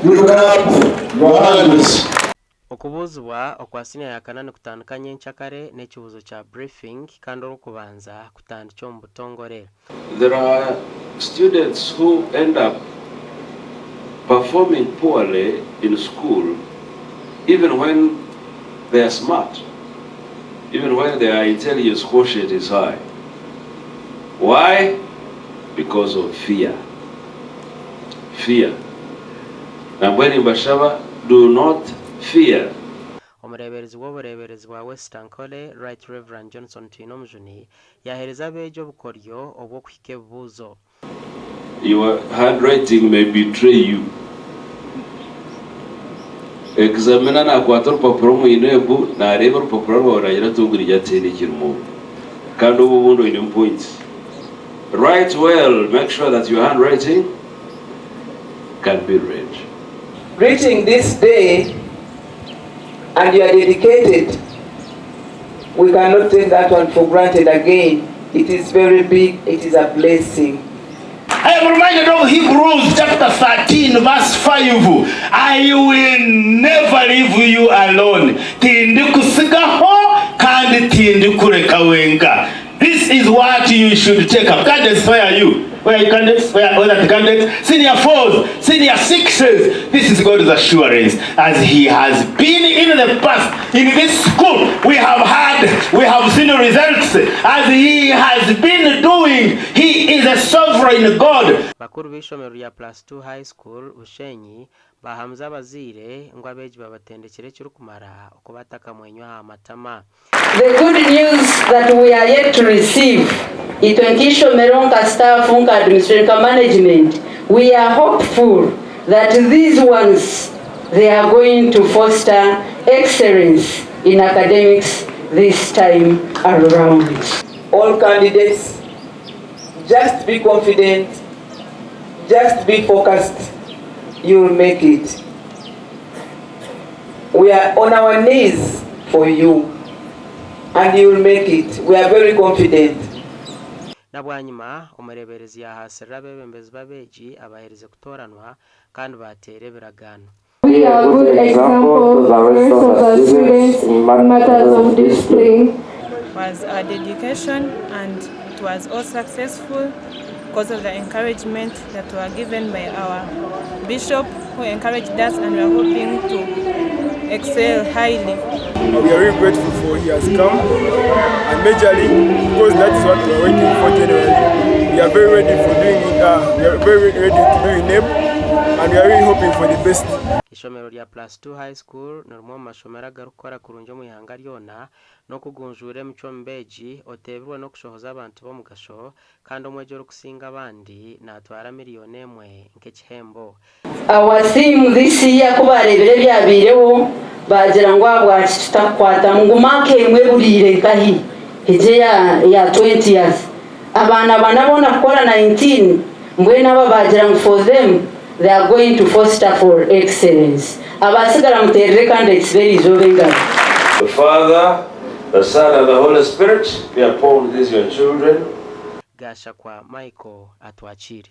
You clap your hands. Okubuuzibwa okwa siniya ya kana nikutandika nyenkyakare n'ekibuuzo kya briefing kandi orw'okubanza kutandikye omu butongore. There are students who end up performing poorly in school even when they are smart, even when their intelligence quotient is high. Why? Because of fear. Fear. Nambwenu nimbashaba do not fear. Omureeberezi w'obureeberezi bwa West Ankole, Right Rev. Johnson Twinomujuni, yaaheereza abeegi obukoryo obw'okuhika ebibuuzo. Your handwriting may betray you. Examiner nakwata orupapura omu INEB nareeba orupapura rwawe nagira ati ogu niryo atihaine ekirimu omu kandi obu obundi oinemu points. Write well, make sure that your handwriting can be read. Reaching this day and you are dedicated, we cannot take that one for granted again. It is very big, it is a blessing. I am reminded of Hebrews chapter 13 verse 5. I will never leave you alone. Tindikusigaho kandi tindikureka wenka. This is what you should take up. Candidates, where are you? Where are you candidates? Where are the candidates? Senior fours, senior sixes. This is God's assurance. As he has been in the past, in this school, we have had, we have seen results. As he has been doing, he is a sovereign God. Bakuru b'eishomero rya Plus Two High School, Bushenyi, baahamize abazaire ngu abeegi babatendekire ekirikumara okubata akamwenyo aha matama. The good news that we are yet to receive, itwe nk'eishomero nka staff nka administration nka management, we are hopeful that these ones they are going to foster excellence in academics this time around. All candidates, just be confident, just be focused, you'll make it. We are on our knees for you and you'll make it. We are very confident. Na bwanyima, omureeberezi yaahaasirira abeebembezi b'abeegi abaaherize kutooranwa kandi baateera ebiragaano. Be a good example to the rest of the students in matters of discipline. Was our dedication and it was all successful because of the encouragement that were given by our bishop who encouraged us and we are hoping to excel highly. We are really grateful for he has come and majorly because that is what we are waiting for generally. We are very ready for doing it, we are very ready to do INEB and we are really hoping for the best. Eishomero rya Plus Two High School ni rimwe omu mashomero agarikukora kurungi omu ihanga ryona n'okugunjuura emicwe omu beegi, oteebirwe n'okushohoza abantu b'omugasho kandi omwegi orikusinga abandi naatwara miriyoni emwe nk'ekihembo. Our theme this year ku baareebire ebyabaireho baagira ngu ahabwaki tutakukwatamu ngu mark emwe eburiire nkahi egyo eya eya 20 years abaana bana boona kukora 19 mbwenu aba baagira ngu for them they are going to foster for excellence abaatsigara muteerere candidates b'eriizooba engaro. The Father, the Son, and the Holy Spirit be upon these your children. Gashakwa Michael Atwakiire.